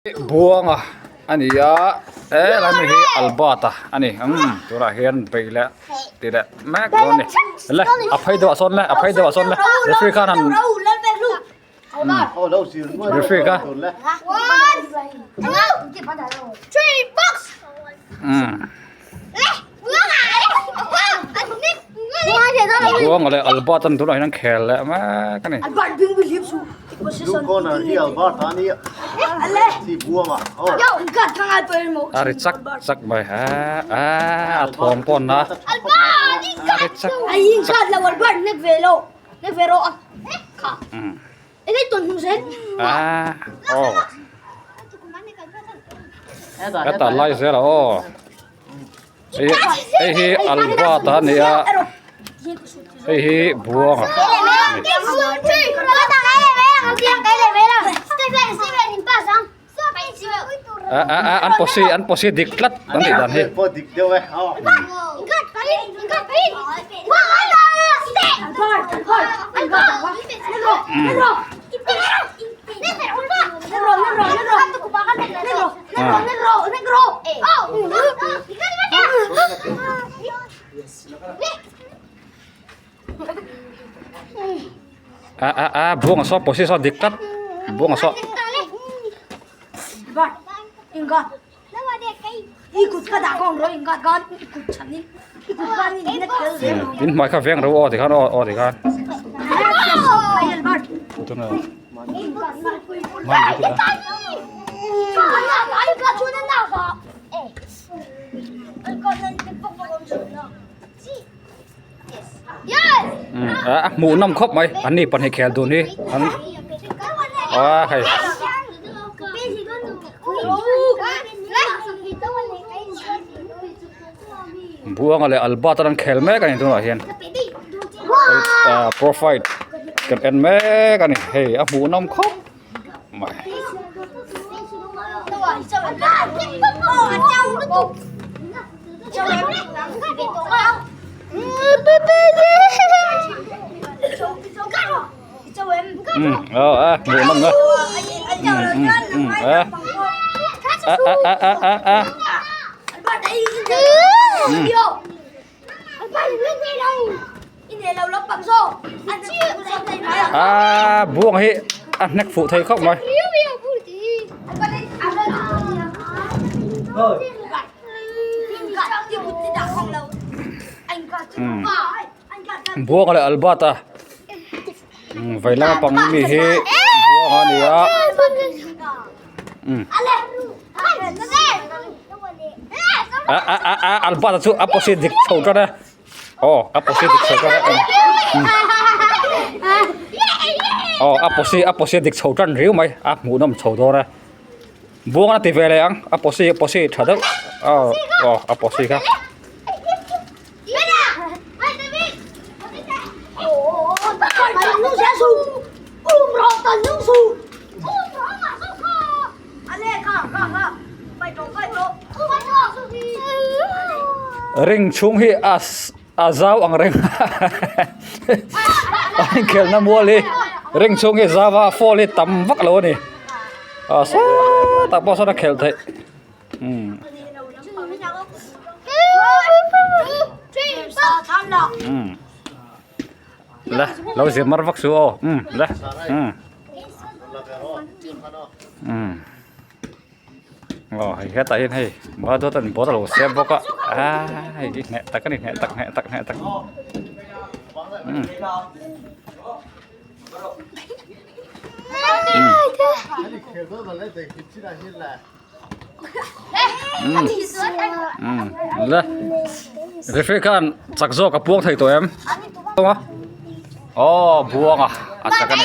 Buanga a ni a helai mi hi Albert-a a ni umm tunah hian beih leh ti leh mek dawn a ni le a phei deuh ah sawn le a phei deuh ah sawn le referee khan han referee kha umm. Buanga leh Albert an tunah hian an khel leh mek a ni. A ri chak chak mai a a a thawm pawn a a ri chak chak a aw hetah lai zel a aw. Hei hi Albert a ni a hei hi Buanga a ni. A a a an posi an posi dik tlat an tih dan hi. A a a buanga saw pawh saw dik tlat buanga saw. In hmai kha veng ro aw tikhan aw aw tikhan. A hmuh nawm khawp mai an ni pahnih khel dun hi an a hei Buanga leh Albert an khel mek a ni tunah hian profile kan en mek a ni hei a hmuh nawm khawp mai. A buang hi a hnek fuh thei khawp mai. Buanga leh Albert a vei lama pang mi hi Buanga a ni a a a a a Albert a chu a pawh si dik chho tan a aw a pawh si dik chho tan a aw a pawh si a pawh si dik chho tan riau mai a hmuhnawm chho dawn a. Buang a ti ve leh ang a pawsi a pawsi tha deuh aw aw a pawsi kha. Ring chhung hi a a zau ang reng a inkhelhna mual hi ring chhung hi zau a fall hi tam vak lo a ni ah sawtah pawh sawn a khelh theih umm umm le lo zir mar vak suh aw umm le umm umm. Aw hei hetah hian hei bala dawt an bawr a lo siam bawk a aa hei hi hneh tak a ni hneh tak hneh tak hneh tak umm umm umm le referee khan chak zawk a puang thei tawh em aw buanga a chak a ni.